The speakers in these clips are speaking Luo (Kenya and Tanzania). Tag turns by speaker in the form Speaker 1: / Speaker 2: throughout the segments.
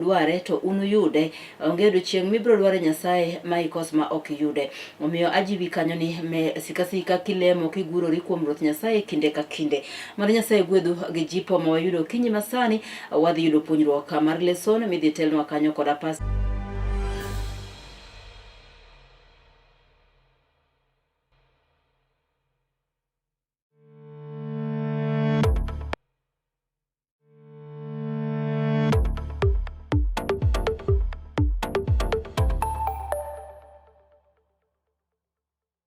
Speaker 1: Dware to unuyude. Onge odiochieng' mibiro dware Nyasaye ma ikos ma ok iyude. Omiyo ajiwi kanyo ni me sika sika kilemo kigurori kuom Ruoth Nyasaye kinde ka kinde. Mano Nyasaye gwedhu gi jipo ma wayudo okinyi masani, wadhi yudo puonjruok mar leson midhi telnwa kanyo koda pas.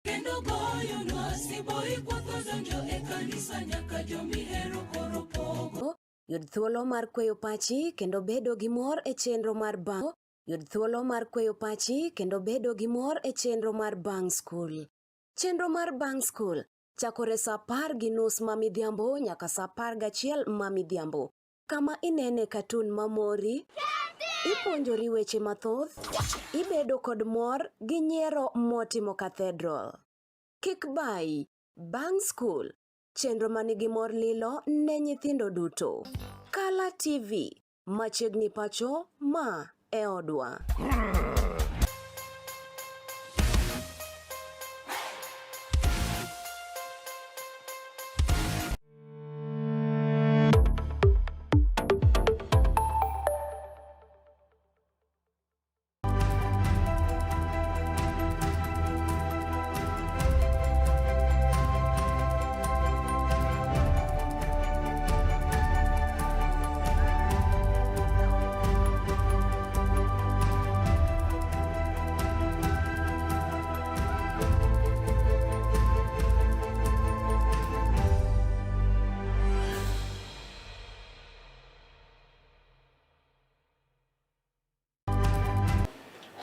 Speaker 2: Kendo goyonwa siboi kwotho donjo e kanisa nyaka jomihero koro pogo.
Speaker 3: Yud thuolo mar kweyo pachi kendo bedo gi mor e chenro mar bang' Yud thuolo mar kweyo pachi kendo bedo gi mor e chenro mar bang' skul. Chenro mar bang' skul chakore saa 10:30 ma midhiambo nyaka saa 11 ma midhiambo, kama inene katun mamori, ipuonjori weche mathoth, ibedo kod mor gi nyiero motimo cathedral. Kik bayi, bang' skul, chenro manigi mor lilo ne nyithindo duto. Kala TV, machiegni pacho, ma e odwa.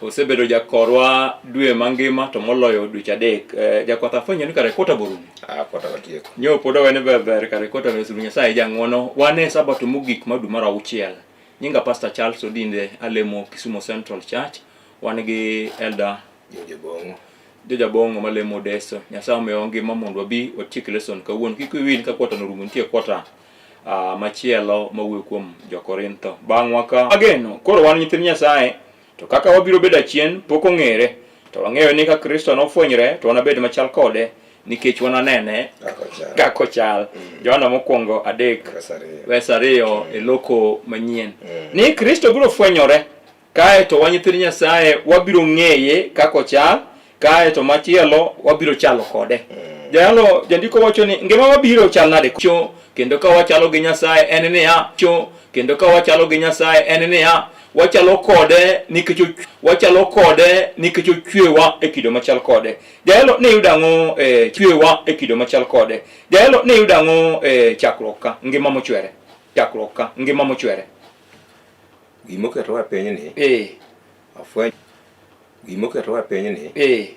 Speaker 4: Osebedo jakorwa dwe mangima to moloyo dweche adek. Eh, jakwath afwenyo ni kare kota borumo.
Speaker 5: Ah, kota watieko.
Speaker 4: Nyo pod owene ber ber kare kota ne suru Nyasaye jang'wono. Wan e sabato mogik mar dwe mar auchiel. Nyinga Pastor Charles Odinde alemo Kisumu Central Church. Wan gi Elder
Speaker 5: Jojo Bong'o.
Speaker 4: Joja Bong'o malemo Deso. Nyasaye omiyowa ngima mondo wabi watiek lesson kawuono. Kik wiyi wil ka kwata norumo nitie kwata uh, machielo mawuoyo kuom Jo-Korintho. Bang'wa ka ageno koro wan nyithind Nyasaye to kaka wabiro bedo achien pok ong'ere to wang'eyo ni ka Kristo nofwenyre to wanabed machal kode nikech wananene kaka ochal. Mm. Johana mokwongo adek wes ariyo mm. e loko manyien mm. ni Kristo biro fwenyore Kae to wan nyithind Nyasaye wabiro ng'eye kaka ochal, kae to machielo wabiro chalo kode. Mm. Jayalo jandiko wacho ni ngima mabiro chal nade? Cho kendo ka wachalo gi Nyasaye en niya, cho kendo ka wachalo gi Nyasaye en niya, wachalo kode nikech wachalo kode nikech ochwewa e kido machal kode. Jayalo ne yudo ang'o e chwewa e kido machal kode. Jayalo ne yudo ang'o e chakruok ka ngima mochwere. Chakruok ka ngima mochwere.
Speaker 5: Gima oketowa e pinyni
Speaker 4: eh.
Speaker 5: Afweny gima oketowa e pinyni
Speaker 4: eh.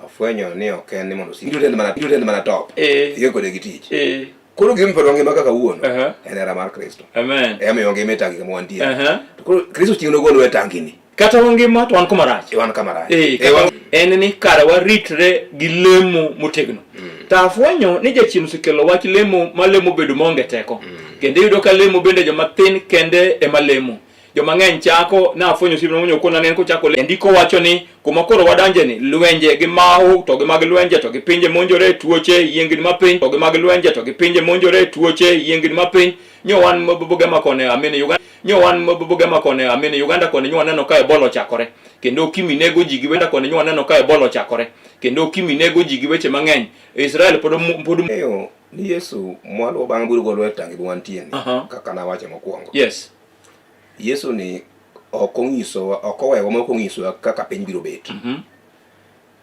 Speaker 5: Afwenyo ni ok en ni mondo osik irito mana irito mana top
Speaker 4: eh.
Speaker 5: Ionge kode gi tich
Speaker 4: eh.
Speaker 5: Koro gima pod wangima kaka wuono
Speaker 4: uh -huh.
Speaker 5: En hera mar Kristo.
Speaker 4: Amen.
Speaker 5: Ema miyo wangima e tangi kama wantie.
Speaker 4: Uh -huh.
Speaker 5: To koro Kristo chieng' nogolwa e tangi ni.
Speaker 4: Kata wangima to wan kuma rach.
Speaker 5: Wan kama rach.
Speaker 4: Eh, kata, en ni kare waritre gi lemo motegno. Mm. To afwenyo ni jachien osekelo wach lemo ma lemo bedo maonge teko. Mm. Kendo iyudo ka lemo bende joma thin kende ema lemo. Joma ng'eny chako na afwenyo osiepna monyo kona ne en kochako lemo. Ndiko wacho ni kuma koro wadonje ni lwenje gi mahu to gi mag lwenje to gi pinje monjore tuoche yiengni ma piny to gi mag lwenje to gi pinje monjore tuoche yiengni ma piny nyo wan Bugema kone amini Uganda nyo wan Bugema kone amini Uganda kone nyo waneno ka Ebola ochakore kendo ukimwi nego ji gi weche kone nyo waneno ka Ebola ochakore kendo ukimwi nego ji gi weche mang'eny Israel pod pod
Speaker 5: Ng'eyo ni Yesu mwaluwo bang' biro golowa e tangi ma wantie ni
Speaker 4: uh -huh.
Speaker 5: kaka nawacho mokwongo.
Speaker 4: Yes.
Speaker 5: Yesu ni ok onyisowa ok owewa ma ok onyisowa kaka piny biro bet.
Speaker 4: Mm -hmm.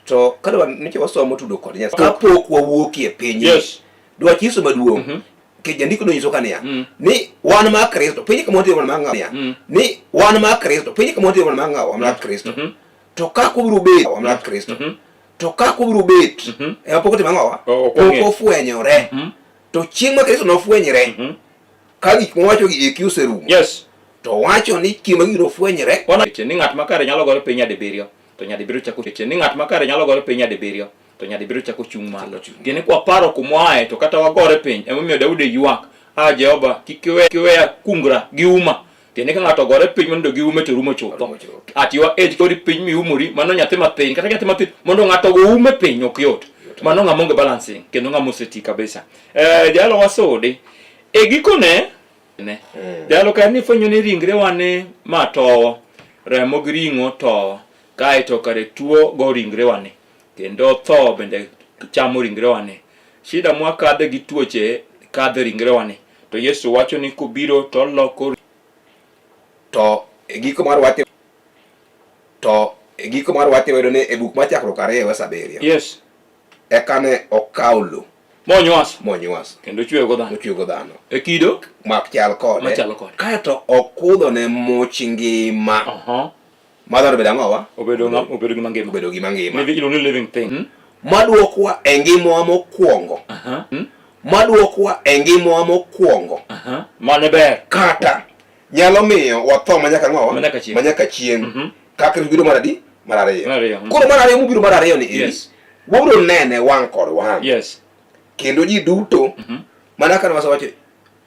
Speaker 5: To kadwa niche wasomo tudo kod Nyasaye kapok wawuokie piny.
Speaker 4: Yes.
Speaker 5: Dwach Yesu maduong'
Speaker 4: mm -hmm.
Speaker 5: Nikech jandiko nonyiso ka niya,
Speaker 4: mm.
Speaker 5: ni wan mar Kristo, piny kama wantie wan mar ng'a?
Speaker 4: Mm.
Speaker 5: Ni wan mar Kristo, piny kama wantie wan mar ng'a? Wan mar Kristo.
Speaker 4: Mm -hmm.
Speaker 5: To kaka wabiro bet, wan mar Kristo.
Speaker 4: Mm -hmm.
Speaker 5: To kaka wabiro bet,
Speaker 4: mm -hmm.
Speaker 5: ema pok otimo ang'owa?
Speaker 4: Oh,
Speaker 5: Pok ofwenyore.
Speaker 4: Mm -hmm.
Speaker 5: To chieng' ma Kristo nofwenyre,
Speaker 4: mm -hmm.
Speaker 5: ka gik mowacho gi eki oserumo.
Speaker 4: Yes.
Speaker 5: To wacho ni chieng' ma gigi nofwenyre,
Speaker 4: Wana ni ng'at makare nyalo gore piny nyadibiriyo to nyadibiriyo chako ni ng'at makare nyalo gore piny nyadibiriyo to nyadibiriyo chako chung' malo. Tiende kwaparo kumwae to kata wagore piny, emomiyo Daudi ywak, a Jehova, kik iweya kungra gi uma. Tiende ka ng'ato ogore piny mondo gi ume to rumo chutho.
Speaker 5: Rumo chutho.
Speaker 4: At your age kori piny miumori, mano nyathi mathin, kata nyathi mathin mondo ng'ato ogo ume piny ok yot. Mano ng'ama onge balancing kendo ng'ama oseti kabisa. Eh, jalo wasudi. E gikone ne. Jalo ka ni fwenyo ni ringrewa ni ma towo, remo gi ring'o towo, kaeto kare tuo go ringrewa ni kendo tho bende chamo ringrewa ni. Shida mwakadhe gi tuoche kadhe ringrewa ni. To Yesu wacho ni kobiro to oloko
Speaker 5: To e giko mar wach to e giko mar wach wayudo ni e buk mar Chakruok ariyo wes abiriyo.
Speaker 4: Yes.
Speaker 5: Eka ne okawo lo
Speaker 4: Monywas
Speaker 5: monywas
Speaker 4: kendo ochweyo go dhano.
Speaker 5: mochweyo go dhano
Speaker 4: E kido
Speaker 5: machal kode.
Speaker 4: Machalo kode.
Speaker 5: Kaeto okudho ne much ngima.
Speaker 4: Aha.
Speaker 5: Ma dhano obedo ang'owa?
Speaker 4: Obedo ng'a obedo gima ngima.
Speaker 5: Obedo gima ngima.
Speaker 4: Living, iluongo ni living thing. Hmm?
Speaker 5: Maduokwa e ngimawa mokwongo.
Speaker 4: Aha. Hmm?
Speaker 5: Maduokwa e ngimawa mokwongo.
Speaker 4: Aha. Mane ber.
Speaker 5: Kata nyalo miyo watho manyaka ng'owa?
Speaker 4: Manyaka chieng'.
Speaker 5: Manyaka chieng'.
Speaker 4: Mhm.
Speaker 5: Kaka biro mar adi? Mar ariyo.
Speaker 4: Mar ariyo, mhm.
Speaker 5: Koro mar ariyo mobiro mar ariyo ni eri.
Speaker 4: Yes.
Speaker 5: Wabiro nene wang' kod wang'.
Speaker 4: Yes.
Speaker 5: Kendo ji duto mana kaka wasewacho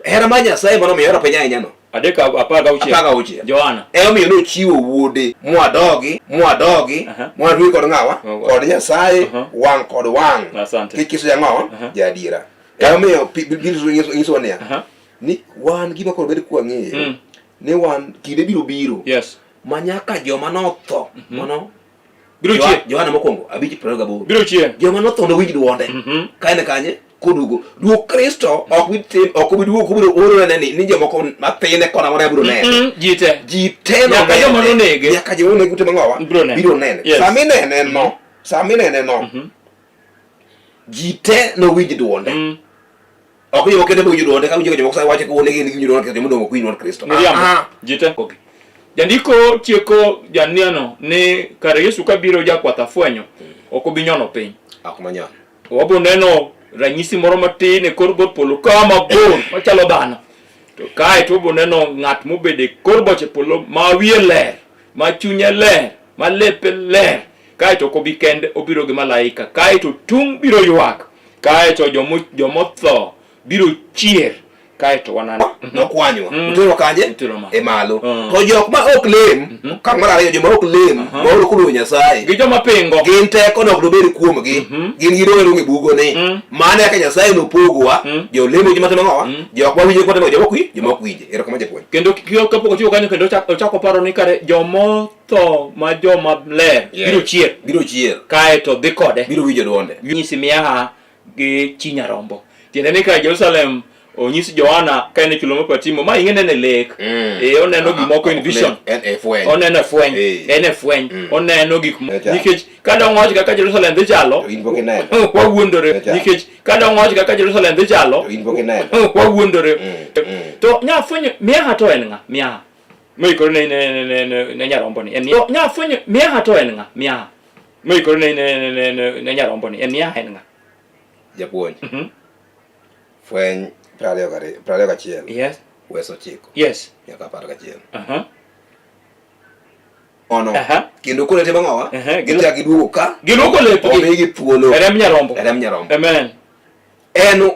Speaker 5: hera mar Nyasaye mano omiyo ohero piny ahinya no.
Speaker 4: Adek 16.
Speaker 5: 16.
Speaker 4: Johana.
Speaker 5: Emomiyo nochiwo wuode mwadogi mwadogi
Speaker 4: Aha.
Speaker 5: mwadwi kod ng'awa
Speaker 4: Oh,
Speaker 5: kod Nyasaye
Speaker 4: Aha.
Speaker 5: wang' kod wang'
Speaker 4: Asante.
Speaker 5: kik kiso jang'owa
Speaker 4: Aha.
Speaker 5: jaadiera. Emomiyo Biblia nyisowa niya
Speaker 4: Aha.
Speaker 5: ni wan gima koro bed kwang'eyo
Speaker 4: Mm.
Speaker 5: ni wan kinde biro biro
Speaker 4: Yes.
Speaker 5: ma nyaka joma notho mano
Speaker 4: Biro chier.
Speaker 5: Johana mokwongo 5:28
Speaker 4: Biro chier.
Speaker 5: joma notho nowinj dwonde
Speaker 4: Mhm.
Speaker 5: ka en kanye koduogo duog Kristo ok bi tim ok bi duogo kobiro oro nene ni ni jomoko mathine kona mora biro nene
Speaker 4: Mm, ji te.
Speaker 5: ji te
Speaker 4: Nyaka
Speaker 5: nonene.
Speaker 4: joma nonege.
Speaker 5: nyaka joma nonege ute mang'owa
Speaker 4: Biro nene.
Speaker 5: biro nene
Speaker 4: Yes.
Speaker 5: sama inene no sama inene no ji te nowinj dwonde
Speaker 4: Mm.
Speaker 5: ok jomoko kende mowinjo dwonde ka winjo ka jomoko sa wacho kawuono gin giwinjo dwonde kendo joma odong' ok winj dwond Kristo
Speaker 4: Miriambo.
Speaker 5: Ah, ah.
Speaker 4: Ji te. Jandiko tieko janiano ni kare Yesu kabiro jakwath afwenyo ok obi nyono piny.
Speaker 5: ok manyon
Speaker 4: Wabiro neno ranyisi moro matin e kor bor polo ka mabor machalo dhano. To kae to wabiro neno ng'at mobedo e kor boche polo ma wiye ler, ma chunye ler, ma lepe ler. Kae to ok obi kende, obiro gi malaika. Kae to tung' biro ywak. Kae to jomotho biro chier. Kae to wanane.
Speaker 5: nokwanywa
Speaker 4: Mm.
Speaker 5: oterwa kanye
Speaker 4: Oterwa malo.
Speaker 5: e malo
Speaker 4: Mm.
Speaker 5: to jok ma ok lem okang' mar ariyo joma ok lem ma ok oluwo Nyasaye
Speaker 4: Gi joma pingo.
Speaker 5: gin teko no ok nobed kuomgi gin gidong' adong' e bugoni
Speaker 4: Mm.
Speaker 5: mano kaka Nyasaye nopogwa
Speaker 4: Mm.
Speaker 5: jolemo gi joma timo ang'owa
Speaker 4: Mm.
Speaker 5: jok ma winjo kod joma ok winj joma ok winje erokamano japuonj
Speaker 4: Kendo kapok ochiwo kanyo kendo ochako paro ni kare jomotho ma joma ler biro chier.
Speaker 5: biro chier
Speaker 4: Kae to dhi kode.
Speaker 5: biro winjo dwonde
Speaker 4: Nyisi miaha gi chi nyarombo. Tiende ni ka Jerusalem onyis Johana ka en e chula mar Patimo, ma ing'e neno e lek.
Speaker 5: Mm.
Speaker 4: Eh, oneno gimoko in
Speaker 5: Ok
Speaker 4: vision.
Speaker 5: en e fweny
Speaker 4: Oneno e fweny.
Speaker 5: Eh.
Speaker 4: En e fweny.
Speaker 5: Mm.
Speaker 4: Oneno gik mo.
Speaker 5: Echa.
Speaker 4: Nikech ka dong wach kaka Jerusalem dhi chalo,
Speaker 5: To in pok ineno.
Speaker 4: wawuondore.
Speaker 5: Echa.
Speaker 4: Nikech ka dong wach kaka Jerusalem dhi chalo,
Speaker 5: To in pok ineno.
Speaker 4: wawuondore.
Speaker 5: Mm, mm.
Speaker 4: To nya fwenyo miaha to en ng'a? Miaha. Moikore ne ne ne ne ne nyarombo ni. En to nya fwenyo miaha to en ng'a? Miaha. Moikore ne ne ne ne ne nyarombo ni. En miaha en ng'a?
Speaker 5: Japuonj.
Speaker 4: Mhm.
Speaker 5: Fweny 21.
Speaker 4: Yes.
Speaker 5: Wes 9.
Speaker 4: Yes.
Speaker 5: Nyaka 11.
Speaker 4: Aha.
Speaker 5: Ono.
Speaker 4: Aha.
Speaker 5: Kendo koro timo ang'owa?
Speaker 4: Aha,
Speaker 5: Gichak giduogo ka.
Speaker 4: Giluoko lepgi.
Speaker 5: Omigi thuolo.
Speaker 4: E remb nyarombo.
Speaker 5: E remb nyarombo.
Speaker 4: Amen.
Speaker 5: En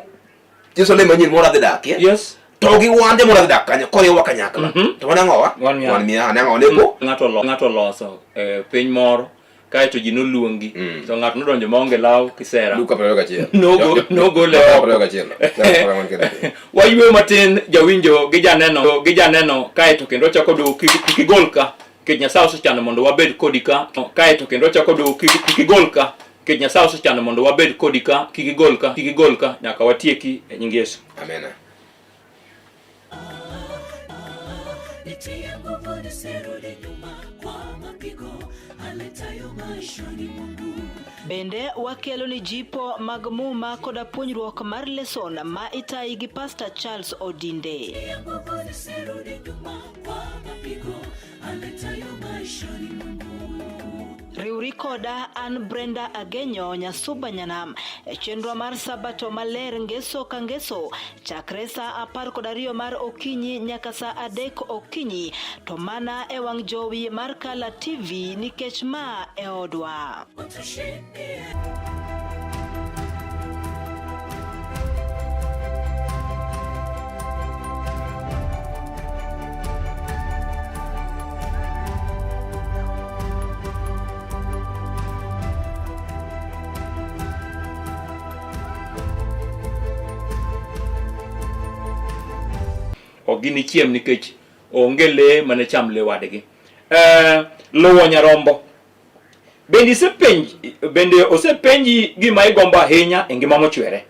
Speaker 5: Jerusalem manyien moro adhi dakie.
Speaker 4: Yes.
Speaker 5: To gi wan joma wadhi dak kanyo koriwwa kanyakla.
Speaker 4: Mhm.
Speaker 5: To wan ang'owa?
Speaker 4: Wan miaha.
Speaker 5: Wan miaha. Ne ang'o neko?
Speaker 4: Ng'ato oloso piny moro kaeto ji noluongi
Speaker 5: Mm.
Speaker 4: to ng'ato nodonjo maonge law kisera
Speaker 5: Luka 21.
Speaker 4: Nogole
Speaker 5: Luka
Speaker 4: oko.
Speaker 5: 21. Chak 44.
Speaker 4: Wayueyo matin jawinjo gi janeno gi janeno kaeto kendo wachako duogo kik igol ka nikech Nyasaye osechano mondo wabed kodi ka kaeto kendo wachako duogo kik igol ka nikech Nyasaye osechano mondo wabed kodi ka kik igol ka kik igol ka nyaka watieki e nying Yesu.
Speaker 5: Amena.
Speaker 2: Nitie nguvu nisirudi nyuma kwa mapigo aletayo maishani mwangu.
Speaker 1: Bende wakelo ni jipo mag muma koda puonjruok mar leson ma itayi gi Pastor Charles Odinde.
Speaker 2: Nitie nguvu nisirudi nyuma kwa mapigo aletayo maishani mwangu.
Speaker 1: Riwri koda an Brenda Agenyo Nyasuba Nyanam e chenro mar Sabato maler ngeso ka ngeso chakre saa 12 mar okinyi nyaka saa 3 okinyi to mana e wang' jowi mar Kala TV nikech ma e odwa.
Speaker 2: Utushindie.
Speaker 4: ok ginichiem nikech onge le mane cham le wadgi. Luwo nyarombo. Bende isepenj bende osepenji gima igombo ahinya e ngima mochwere?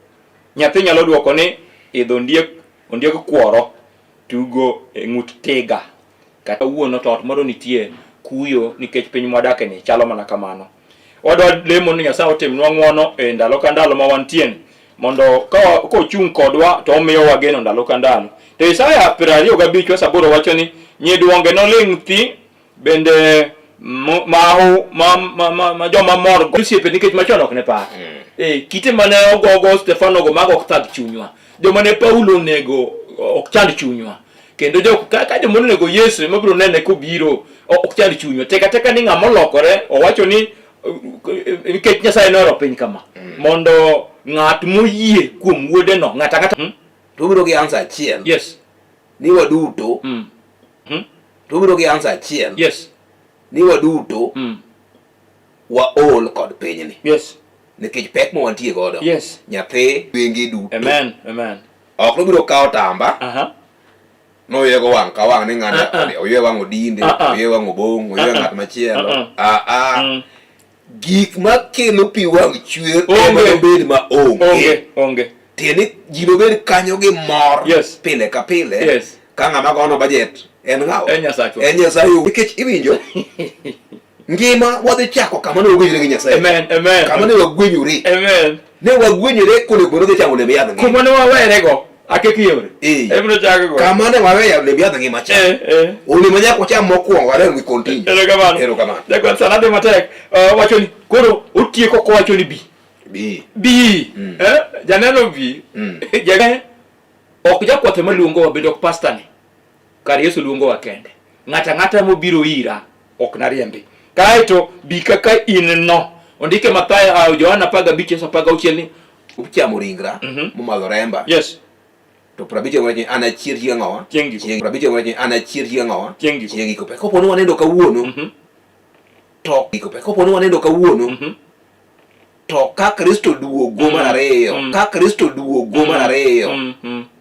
Speaker 4: Nyathi nyalo dwoko ni idho ondiek ondiek kworo tugo e ng'ut tiga. Kata wuono to ot moro nitie kuyo nikech piny mwadake ni chalo mana kamano. Wadwa lemo ni Nyasaye otimnwa ng'wono e ndalo ka ndalo ma wantie mondo ka kochung' kodwa to omiyowa geno ndalo ka ndalo. To Isaya 25 verse 8 wacho ni nyiduonge noling' thi bende mahu ma, ma, ma, ma joma mor go osiepe nikech machon ok ne par. Kite mane ogogo Stefano go mago ok thag chunywa. Joma ne Paulo onego ok chand chunywa. Kendo jo ka joma onego Yesu ema biro nene kobiro ok chand chunywa. Tek ateka ni ng'ama olokore owacho ni nikech Nyasaye nohero piny kama mondo ng'at moyie kuom wuodeno ng'at ang'ata
Speaker 5: To obiro gi answer achiel.
Speaker 4: Yes.
Speaker 5: Ni waduto. To obiro gi answer achiel.
Speaker 4: Yes.
Speaker 5: Ni waduto. Waol kod pinyni.
Speaker 4: Yes.
Speaker 5: Nikech pek ma wantie godo.
Speaker 4: Yes.
Speaker 5: Nyathi wenge duto.
Speaker 4: Amen. Amen.
Speaker 5: Ok nobiro kawo tamba. Noywego wang' ka wang' ni ng'ane oywe wang' Odinde, oywe wang' Obong', oywe ng'at machielo. Gik makelo pi wang' chwer ema nobed ma onge.
Speaker 4: Onge.
Speaker 5: Tiende ji nobed kanyo gi mor.
Speaker 4: Yes.
Speaker 5: Pile ka pile.
Speaker 4: Yes.
Speaker 5: Ka ng'ama gono budget en ng'awa?
Speaker 4: En Nyasachwa.
Speaker 5: En Nyasaye. Nikech iwinjo ngima wadhi chako kama ne wagwenyore gi Nyasaye.
Speaker 4: Amen. Amen.
Speaker 5: Kama ne wagwenyore.
Speaker 4: Amen.
Speaker 5: Ne wagwenyore konego bed ni wadhi chamo olemb yadh ngima.
Speaker 4: Kuma ne wawerego. Ake kiyore. Ebiro chako go.
Speaker 5: Kama ne waweyo olemb yadh ngima cha. Olemo nyaka wacham mokwongo and then we continue.
Speaker 4: Erokamano.
Speaker 5: Erokamano.
Speaker 4: Jakwath sana dhi matek. Wacho ni koro otieko kowacho ni bi.
Speaker 5: Bi.
Speaker 4: Bi. Janeno bi. Ok jakwath ema luongowa bende ok pastor ni. Kar Yesu luongowa kende. Ng'ato ang'ata mobiro ira ok nariembi. Kaeto bi kaka in no. Ondike Mathayo, Yohana 15 Yesu 16 ni
Speaker 5: uchamo ringra momadho remba.
Speaker 4: Yes.
Speaker 5: To 50 wacho ni anachier chieng' ang'owa?
Speaker 4: Chieng' giko.
Speaker 5: 50 wacho ni anachier chieng' ang'owa?
Speaker 4: Chieng' giko.
Speaker 5: Chieng' giko. Kopo ni wanendo kawuono. To giko. Kopo ni wanendo kawuono. To ka Kristo duogo mar ariyo, ka Kristo duogo mar ariyo,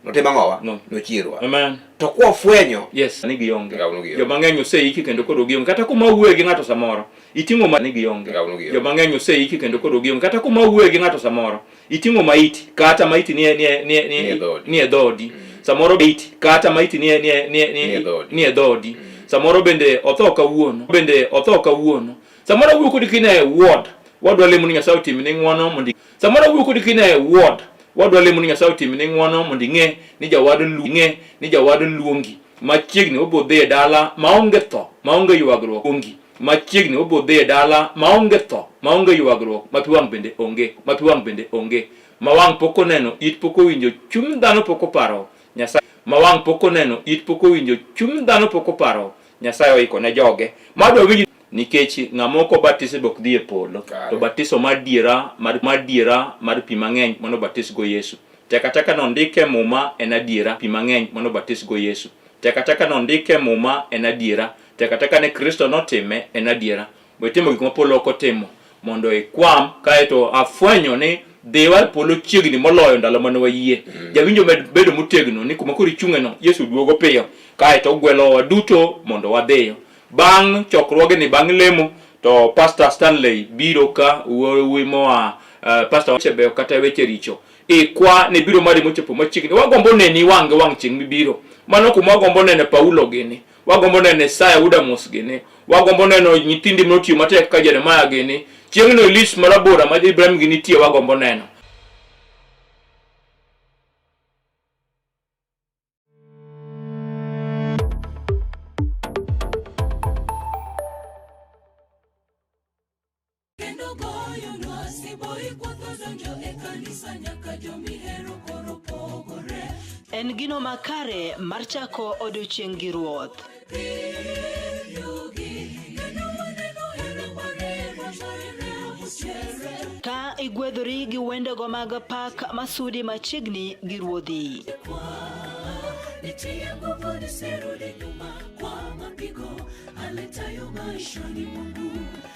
Speaker 5: notimo ang'owa? Nochierwa.
Speaker 4: Amen.
Speaker 5: To kwafwenyo.
Speaker 4: Yes, ni gionge.
Speaker 5: Ng'aw gionge.
Speaker 4: Joma ng'eny oseiki kendo koro gionge. Kata kuma wuoye gi ng'ato samoro, iting'o ma ni gionge.
Speaker 5: Ng'aw gionge.
Speaker 4: Joma ng'eny oseiki kendo koro gionge. Kata kuma wuoye gi ng'ato samoro, iting'o maiti, kata maiti nie nie nie
Speaker 5: nie dhoodi.
Speaker 4: Nie dhoodi. Samoro maiti, kata maiti nie nie nie
Speaker 5: nie dhoodi.
Speaker 4: Nie dhoodi. Samoro bende otho kawuono, bende otho kawuono. Samoro wuoyo kodi kine ward, wadwa lemo ni Nyasaye otimni ng'wono mondo samoro wuoyo kodi kine ward, wadwa lemo ni Nyasaye otimni ng'wono mondo ing'e ni jawadu ng'e ni jawadu luongi machiegni obiro dhi e dala maonge tho, maonge ywagruok, ongi machiegni obiro dhi e dala maonge tho, maonge ywagruok, ma pi wang' bende onge, ma pi wang' bende onge, ma wang' pok oneno, it pok owinjo, chuny dhano pok oparo Nyasaye, ma wang' pok oneno, it pok owinjo, chuny dhano pok oparo Nyasaye oiko ne joge. Madwa winj nikech ng'ama ok obatisi be ok dhi e polo. To batiso mar adiera mar adiera mar pi mang'eny mane obatisgo Yesu. Tek ateka nondike Muma en adiera pi mang'eny mane obatisgo Yesu. Tek ateka nondike Muma en adiera. Tek ateka ne Kristo notime en adiera. We timo gik ma polo ok otimo mondo ikwam kaeto afwenyo ni dhiwa e polo chiegni moloyo ndalo mane wayie. Jawinjo med bedo motegno ni kuma koro ichung'e no Yesu duogo piyo kaeto ogwelowa duto mondo wadhiyo. Bang' chokruogni, bang' lemo to Pastor Stanley biro ka wuoyi moa Pastor weche beyo kata weche richo. Ikwa ne biro mari mochopo machiegni. Wagombo neni wang' gi wang' chieng' mibiro. Mano kuma wagombo nene Paulo gini. Wagombo neno Isaya wuod Amos gini. Wagombo neno nyithindi manotiyo matek ka Jeremiah gini. Chieng'no Elis marabora ma Ibrahim gi nitie wagombo neno.
Speaker 2: Kendo goyonwa siboi kwotho donjo e kanisa nyaka jomihero koro pogore.
Speaker 1: En gino makare mar chako odiochieng' gi Ruoth. Ka igwedhori gi wendego mag pak masudi machiegni gi Ruodhi.
Speaker 2: Nitie nguvu nisirudi nyuma kwa mapigo. aletayo maishani mwangu.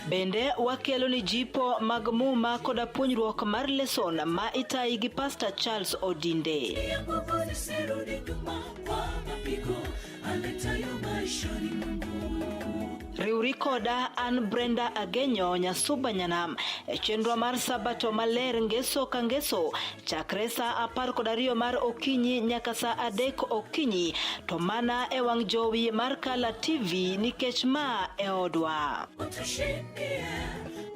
Speaker 1: Bende wakelo ni jipo mag muma koda puonjruok mar leson ma itayi gi Pastor Charles Odinde.
Speaker 2: Nitie nguvu nisirudi nyuma kwa mapigo aletayo maishani mwangu.
Speaker 1: Riwri koda an Brenda Agenyo Nyasuba Nyanam e chenro mar Sabato maler ngeso ka ngeso chakre saa 12 mar okinyi nyaka saa 3 okinyi to mana e wang' jowi mar Kala TV nikech ma e odwa.
Speaker 2: Utushindie,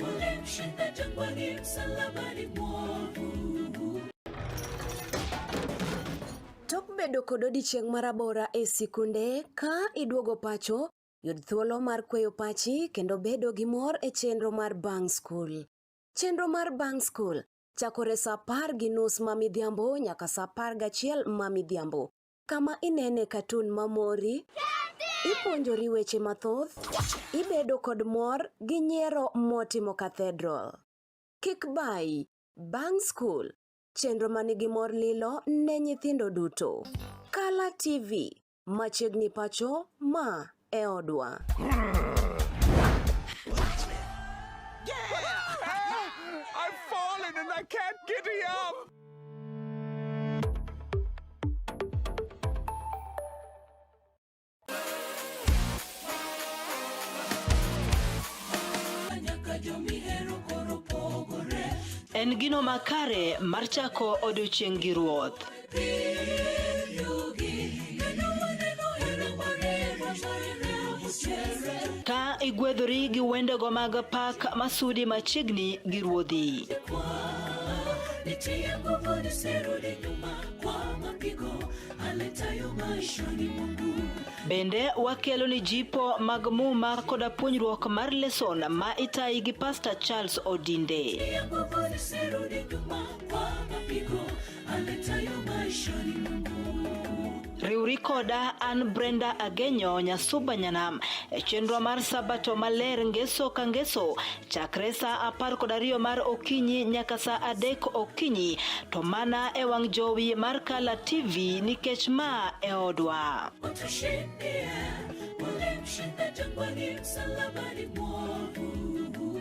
Speaker 2: ulimshinda jangwani, msalabani mwovu.
Speaker 3: Tok bedo kod odiechieng' marabora e sikunde, ka iduogo pacho, yud thuolo mar kweyo pachi kendo bedo gi mor e chenro mar Bang' Skul. Chenro mar Bang' Skul chakore saa 10:30 ma midhiambo nyaka saa 11 ma midhiambo, kama inene katun mamori, ipuonjori weche mathoth, ibedo kod mor gi nyiero motimo cathedral. Kik bayi, Bang' Skul, chenro manigi mor lilo ne nyithindo duto. Kala TV, machiegni pacho, ma e odwa.
Speaker 6: I've fallen and I can't get up.
Speaker 2: Nyaka jomihero koro pogore.
Speaker 1: En gino makare mar chako odiochieng' gi Ruoth. Ka igwedhori gi wendego mag pak masudi machiegni gi Ruodhi.
Speaker 2: Nitie nguvu nisirudi nyuma kwa mapigo aletayo maishani mwangu.
Speaker 1: Bende wakelo ni jipo mag muma koda puonjruok mar leson ma itayi gi Pastor Charles Odinde.
Speaker 2: Nitie nguvu nisirudi nyuma kwa mapigo aletayo maishani mwangu.
Speaker 1: Riwri koda an Brenda Agenyo Nyasuba Nyanam e chenro mar Sabato maler ngeso ka ngeso chakre saa 12 mar okinyi nyaka saa 3 okinyi to mana e wang' jowi mar Kala TV nikech ma e odwa.
Speaker 2: Utushindie, ulimshinda jangwani, msalabani mwovu.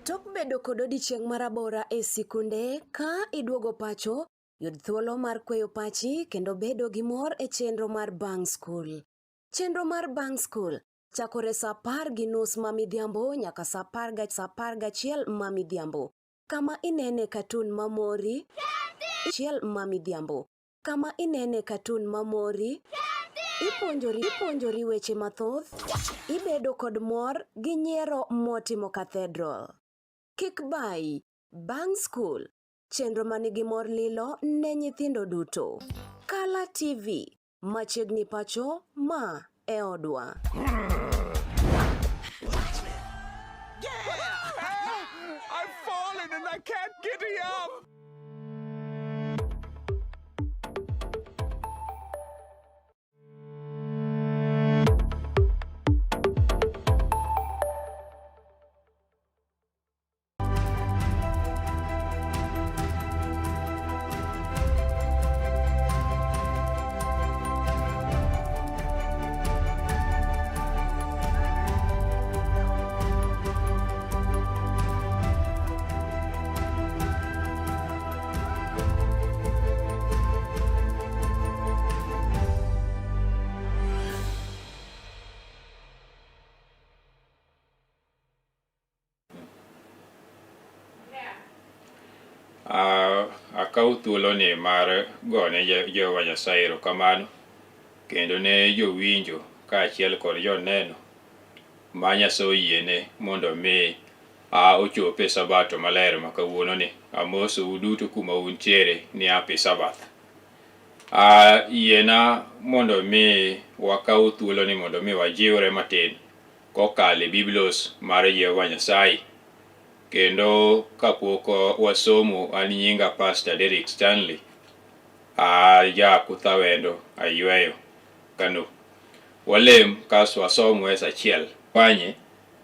Speaker 3: Tok bedo kod odiechieng' marabora e sikunde, ka iduogo pacho, yud thuolo mar kweyo pachi kendo bedo gi mor e chenro mar Bang' Skul. Chenro mar Bang' Skul chakore saa 10:30 ma midhiambo nyaka saa 11 ma midhiambo, kama inene katun mamori chiel ma midhiambo, kama inene katun mamori, ipuonjori ipuonjori weche mathoth, ibedo kod mor gi nyiero motimo cathedral. Kik bayi, Bang' Skul, chenro manigi mor lilo ne nyithindo duto. Kala TV, machiegni pacho, ma e odwa.
Speaker 6: I've fallen and I can't get up.
Speaker 4: Akaw thuoloni mar gone Jehova Nyasaye erokamano kendo ne jowinjo kaachiel kod joneno ma Nyasaye oyiene mondo mi ochop e sabato maler ma kawuononi. Amosou duto kuma untiere ni happy Sabbath. Yiena mondo mi wakaw thuoloni mondo mi wajiwre matin kokalo e Biblos mar Jehova Nyasaye. Kendo kapok wasomo, an nyinga Pastor Derrick Stanley, aja Kuthawendo, Ayweyo, Kano. Walem kasto wasom wes achiel. Wanye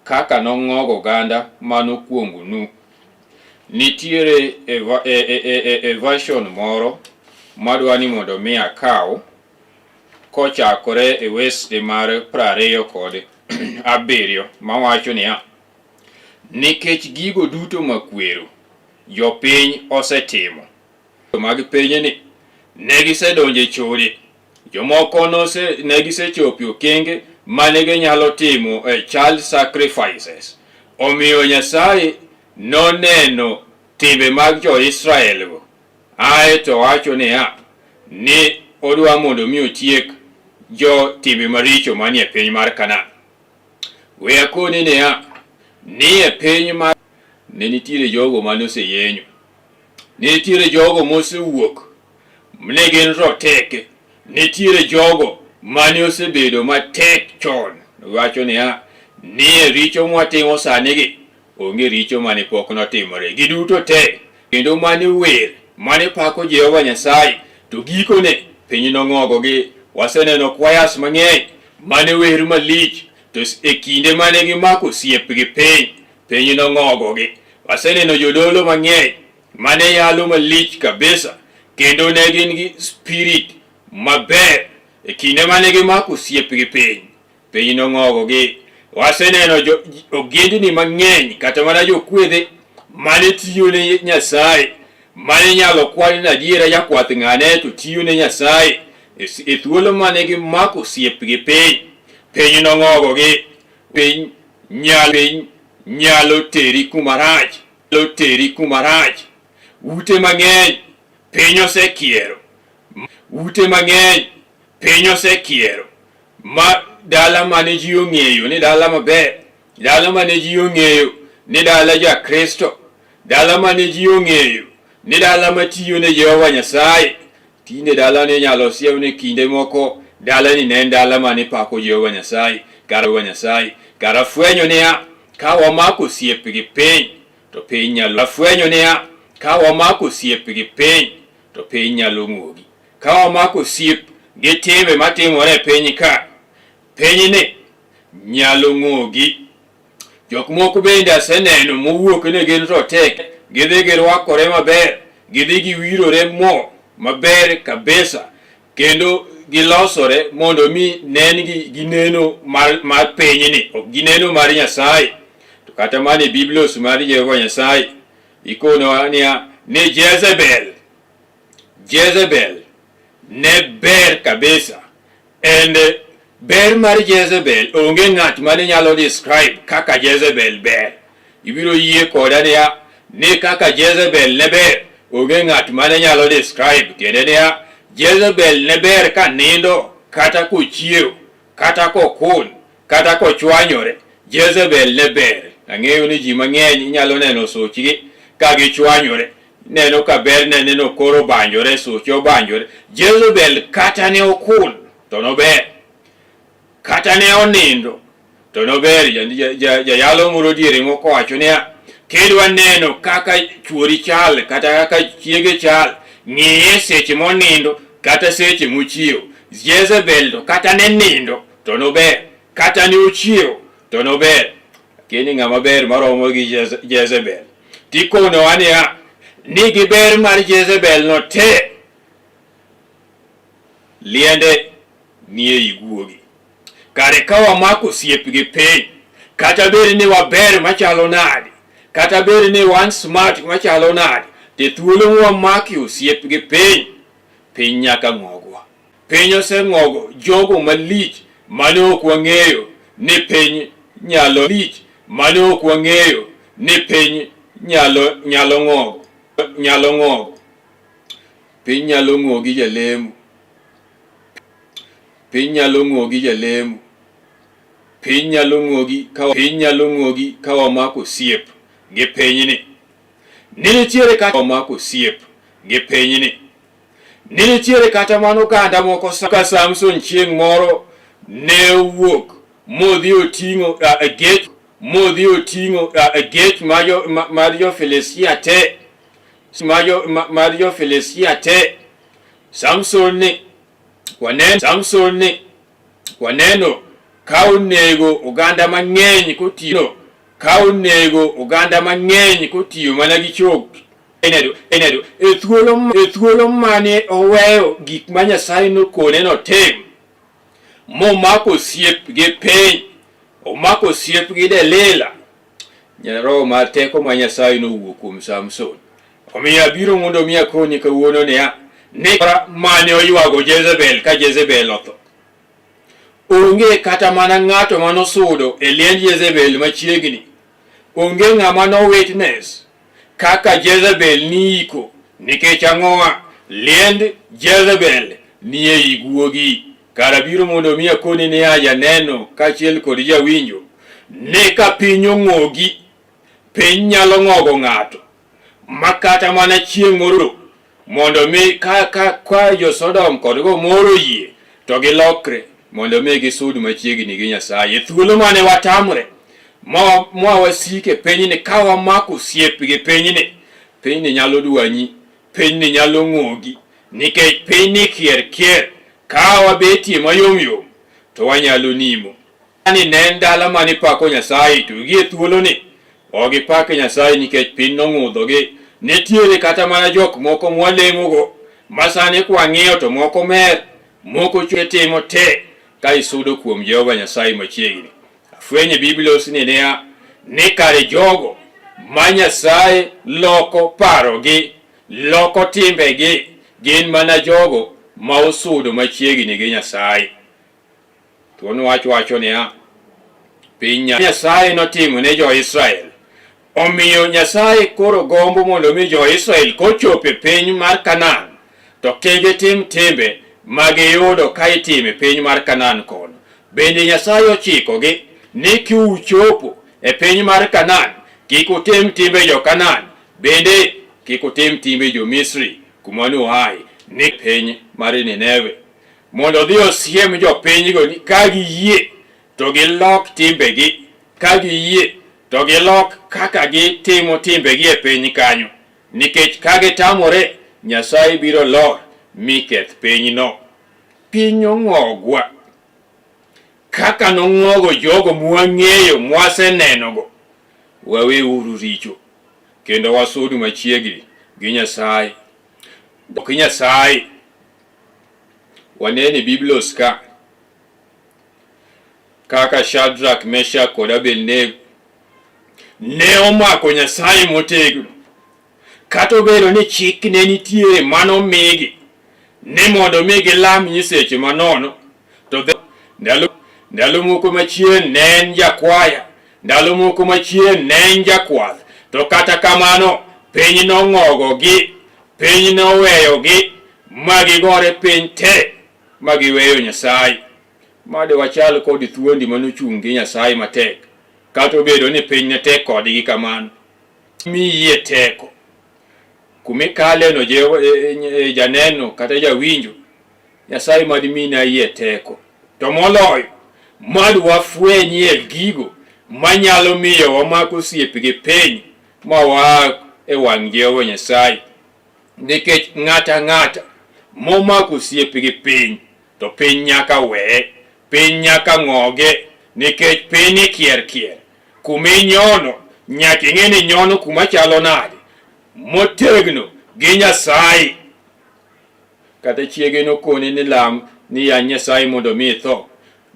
Speaker 4: kaka nong'ogo oganda manokwongonu. Nitiere e, e, e, e, e version moro madwa ni mondo mi akaw.
Speaker 7: kochakore e wesde mar 27 mawacho niya, Nikech gigo duto makwero jopiny osetimo mag pinyni ne gisedonjo e chode jomoko nose ne gisechopo e okenge mane ginyalo timo e child sacrifices omiyo Nyasaye noneno timbe mag jo-Israel go ae to wacho niya ni odwa mondo mi otiek jo timbe maricho manie piny mar Kanaan. We akoni niya, ni e piny mar ne nitiere jogo mane oseyenyo, ne nitiere jogo mosewuok ne gin roteke, nitiere jogo mane osebedo matek chon. Wacho niya, ni e richo mwatimo sanigi onge richo mane pok notimore. Giduto te kendo mane wer mane pako Jehova Nyasaye to gikone piny nong'ogogi. Waseneno choirs mang'eny mane wer malich to e kinde mane gimako osiep gi piny, piny nong'ogogi. Waseneno jodolo mang'eny mane yalo malich kabisa kendo ne gin gi spirit maber e kinde mane gimako osiep gi piny, piny nong'ogogi. Waseneno jo, ogendni mang'eny kata mana jokwedhe mane tiyo ne Nyasaye mane nyalo kwan ni adiera jakwath ng'ane to tiyo ne Nyasaye e, e thuolo mane gimako osiep gi piny, piny nong'ogogi. Piny nyalo, piny nyalo teri kuma rach, nyalo teri kuma rach. Ute mang'eny piny osekiero, ute mang'eny piny osekiero ma dala mane ji ong'eyo ni dala maber, dala mane ji ong'eyo ni dala ja Kristo, dala mane ji ong'eyo ni dala matiyo ne Jehova Nyasaye. Tinde dalani inyalo siem ni kinde moko dalani ne en dala mane pako Jehova Nyasaye, kar Jehova Nyasaye. Kara fwenyo niya, ka wamako osiep gi piny, to piny nyalo fwenyo niya, ka wamako osiep gi piny, to piny nyalo ng'ogi. Ka wamako osiep gi timbe matimore e piny ka, pinyni nyalo ng'ogi. Jok moko bende aseneno mowuok ni gin rotek, gidhi girwakore maber, gidhi giwirore mo maber kabisa, kendo gilosore mondo mi nen-gi gi neno mar, mar pinyni, ok gi neno mar Nyasaye. To kata mana e Biblos mar Jehova Nyasaye, ikonowa niya ni Jezebel, Jezebel ne ber kabisa and ber mar Jezebel onge ng'at mane nyalo describe kaka Jezebel ber. Ibiro yie koda niya ni kaka Jezebel ne ber onge ng'at mane nyalo describe, tiende niya Jezebel ne ber ka nindo kata kochiew kata kokun kata kochwanyore. Jezebel ne ber. Ang'eyo ni ji mang'eny inyalo neno suchgi ka gichwanyore, neno ka ber ne neno koro obanjore, suche obanjore. Jezebel kata ne okun to nober, kata ne onindo to nober. Jayalo moro diere moko wacho niya, kidwa neno kaka chuori chal kata kaka chiege chal, ng'iye seche monindo kata seche mochiew. Jezebel to kata ne nindo to nober, kata ne ochiew to nober. Keni ng'ama ber maromo gi Jezebel. Tikonowa niya, ni gi ber mar Jezebel no te, liende nie i guogi. Kare ka wamako osiep gi piny, kata bed ni waber machalo nade, kata bed ni wan smart machalo nade, to thuolo mwamako osiep gi piny, piny nyaka ng'ogwa. Piny oseng'ogo jogo malich mane ok wang'eyo ni piny nyalo lich mane ok wang'eyo ni piny nyalo nyalo ng'ogo nyalo ng'ogo. Piny nyalo ng'ogi jalemo. Piny nyalo ng'ogi jalemo. Piny nyalo ng'ogi ka piny nyalo ng'ogi ka wamako osiep gi pinyni. Ni nitiere kata wamako osiep gi pinyni. Ni nitiere kata mana oganda moko ka Samson chieng' moro ne owuok modhi oting'o gech modhi oting'o gech mar jo-Filistia te mar jo-Filistia te. Samson ni waneno Samson ni waneno ka onego oganda mang'eny kotiyo ka onego oganda mang'eny kotiyo mana gi chok enedo e thuolo e thuolo mane oweyo gik ma Nyasaye nokone notim. momako osiep gi piny, omako osiep gi Delila, Roho mar teko ma Nyasaye nowuok kuom Samson. Omiyo abiro mondo mi akoni kawuono niya, ni mane oywago Jezebel ka Jezebel otho. Onge kata mana ng'ato manosudo e liend Jezebel machiegni. Onge ng'ama no witness kaka Jezebel niiko nikech ang'owa liend Jezebel nie i guogi. Kara biro mondo mi akoni niya janeno kaachiel kod jawinjo ni ka piny ong'ogi, piny nyalo ng'ogo ng'ato ma kata mana chieng' moro mondo mi ka ka ka jo Sodom kod Gomora oyie to gilokre mondo mi gisud machiegni gi Nyasaye. E thuolo mane watamre ma ma wasik e pinyni ka wamako osiep gi pinyni, pinyni nyalo dwanyi, pinyni nyalo ng'ogi nikech pinyni kier kier ka wabetie mayom yom to wanyalo nimo. Ni ne en dala mane pako Nyasaye to gie thuoloni ok gipak Nyasaye nikech piny nong'udhogi. Nitiere kata mana jok moko mwalemogo ma sani kwang'iyo to moko mer, moko chwe timo te ka isudo kuom Jehova Nyasaye machiegni. Afwenyo e Biblos ni niya, ni kare jogo ma Nyasaye loko parogi, loko timbegi, gin mana jogo ma osudo machiegni gi Nyasaye. Thuon wach wacho niya, piny Nyasaye notimo ne jo-Israel. Omiyo Nyasaye koro gombo mondo mi jo-Israel kochopo e piny mar Kanaan to kik gitim timbe ma giyudo ka itimo e piny mar Kanaan kono. Bende Nyasaye ochikogi ni kuchopo e piny mar Kanaan kik utim timbe jo-Kanaan, bende kik utim timbe jo-Misri kuma nuaye ni piny mar Nineve. mondo odhi osiem jopinygo ni ka giyie to gilok timbegi, ka giyie to gilok kaka gitimo timbegi e piny kanyo, nikech ka gitamore, Nyasaye biro lor mi keth pinyno. Piny ong'ogwa kaka nong'ogo jogo mwang'eyo mwasenenogo. Waweuru richo kendo wasud machiegni gi Nyasaye. Ok Nyasaye Wanene Biblos ka kaka Shadrach, Meshach kod Abednego ne omako Nyasaye motegno kata obedo ni chik ne nitiere manomigi ni mondo mi gilam nyiseche manono to ndalo, ndalo moko machien ne en jakwaya ndalo moko machien ne en jakwath to kata kamano piny nong'ogogi Piny noweyogi ma gigore piny te ma giweyo Nyasaye. Made wachal kod thuondi manochung' gi Nyasaye matek, kata obedo ni piny ne tek kodgi kamano. Miyie teko. Kumikaleno Jehova, e, e, e, janeno kata jawinjo, Nyasaye mad mina yie teko. To moloyo, mad wafwenyie gigo manyalo miyo wamak osiep gi piny ma waa e wang' Jehova Nyasaye. Nikech ng'ato ang'ata momako osiep gi piny, to piny nyaka weye, piny nyaka ng'oge, nikech piny ni kier kier. Kuma inyono, nyaka ing'e ni inyono kuma chalo nade, motegno gi Nyasaye. Kata chiege nokone ni lam ni yany Nyasaye mondo mi itho.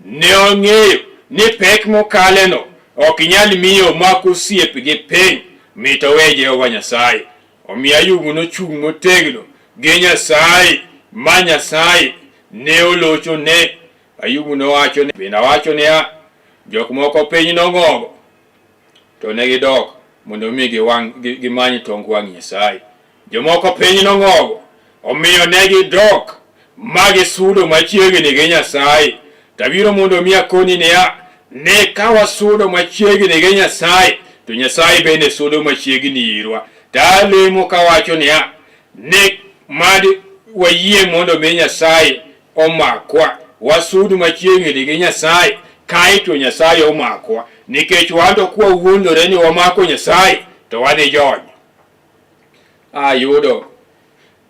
Speaker 7: Ne ong'eyo ni pek mokaleno ok nyal miyo omak osiep gi piny mit owe Jehova Nyasaye. Omiyo Ayub nochung' motegno gi Nyasaye ma Nyasaye ne olochone. Ayub nowacho ni, bende awacho niya, jok moko piny nong'ogo to ne gidok mondo mi giwang' gimany tong wang' Nyasaye. Jomoko piny nong'ogo, omiyo ne gidok ma gisudo machiegni gi Nyasaye. Tabiro mondo mi akoni niya, ni ka wasudo machiegni gi Nyasaye, to Nyasaye bende sudo machiegni irwa. To alemo kawacho niya, ni mad wayie mondo mi Nyasaye omakwa, wasud machiegni gi Nyasaye, kaeto Nyasaye omakwa. Nikech wan to kwawuondore ni wamako Nyasaye, to wadhi jony. Ayudo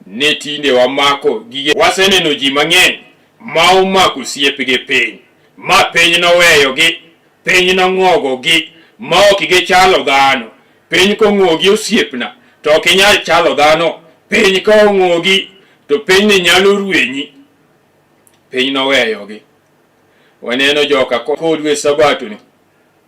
Speaker 7: ni tinde wamako gige. Waseneno ji mang'eny ma omako osiep gi piny, ma piny noweyogi, piny nong'ogogi, ma ok gichalo dhano. Piny kong'ogi osiepna, to ok inyal chalo dhano. Piny ka ong'ogi, to pinyni nyalo rwenyi. Piny noweyogi. Waneno joka kodu e sabato ni.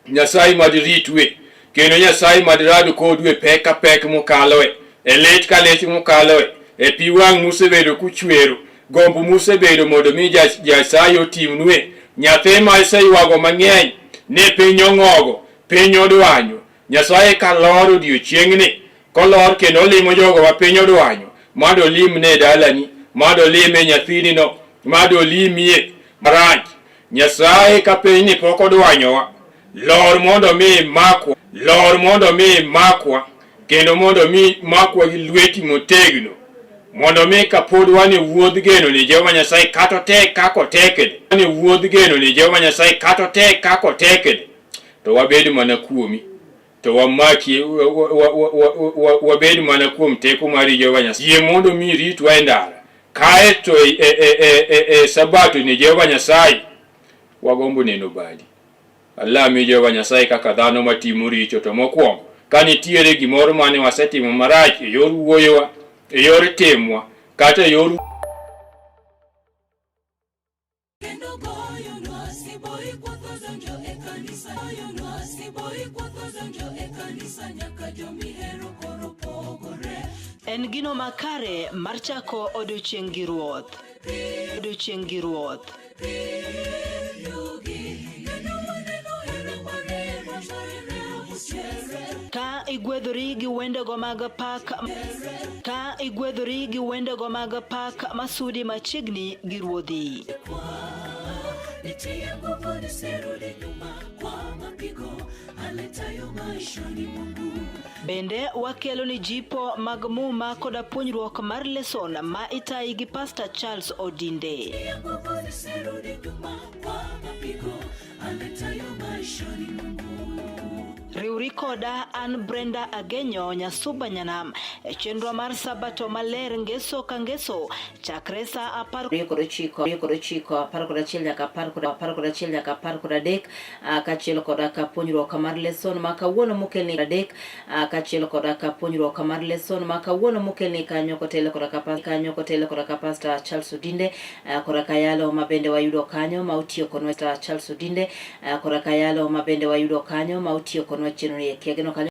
Speaker 7: Nyasaye mad ritue kendo Nyasaye mad rad kodu e pek ka pek mukaloe, e lit ka lit mukaloe, e pi wang' musebedo kuchwero, gombo musebedo mondo mi Nyasaye otimnue. Nyathi ma iseywago mang'eny ni piny ong'ogo, piny odwanyo. Nyasaye kalor odiochieng'ni, kolor kendo olimo jogo ma piny odwanyo, mad olimne e dalani, mad olime nyathinino, mad olimie marach. Nyasaye ka pinyni pok odwanyowa, lor mondo mi makwa, lor mondo mi makwa, kendo mondo mi makwa gi lweti motegno, mondo mi kapod wan e wuodh geno ni Jehova Nyasaye kata otek kaka otekni, wan e wuodh geno ni Jehova Nyasaye kata otek kaka otekni, to wabed mana kuomi, to wamaki wabed mana kuom teko mari Jehova Nyasaye. Yie mondo mi ritwa e ndara, kaeto e, e, e, e, e, e sabato ni Jehova Nyasaye wagombo neno badi. Alami Jehova Nyasaye kaka dhano matimo richo, to mokwongo ka nitiere gimoro mane wasetimo marach e yor wuoyowa, e yor timwa, kata e yor
Speaker 2: Kendo goyonwa siboi kwatho donjo e kanisa goyonwa siboi kwatho donjo e kanisa nyaka jomihero koro pogore.
Speaker 1: En gino makare mar chako odiochieng' gi Ruoth. Odiochieng' gi Ruoth. Ka igwedhori gi wendego mag pak ka igwedhori gi wendego mag pak masudi machiegni gi Ruodhi.
Speaker 2: Nitie nguvu nisirudi nyuma kwa mapigo aletayo maishani mwangu.
Speaker 1: Bende wakelo ni jipo mag Muma koda puonjruok mar leson ma itayi gi Pastor Charles Odinde.
Speaker 2: Nitie nguvu nisirudi nyuma kwa mapigo aletayo maishani mwangu.
Speaker 1: Riwri koda an Brenda Agenyo Nyasuba Nyanam e chenro mar Sabato Maler ngeso ka ngeso chakre saa apar kod ochiko, kod ochiko, 11 nyaka 11 nyaka 13 kaachiel koda ka puonjruok mar leson ma kawuono mokelni 3 kaachiel koda ka puonjruok mar leson ma kawuono mokelni kanyo kotelo koda ka kanyo kotelo koda ka Pastor Charles Odinde koda ka yalo ma bende wayudo kanyo ma otiyo kodwa Charles Odinde koda ka yalo ma bende wayudo kanyo ma otiyo kodwa chenro ni eki ageno kanyo.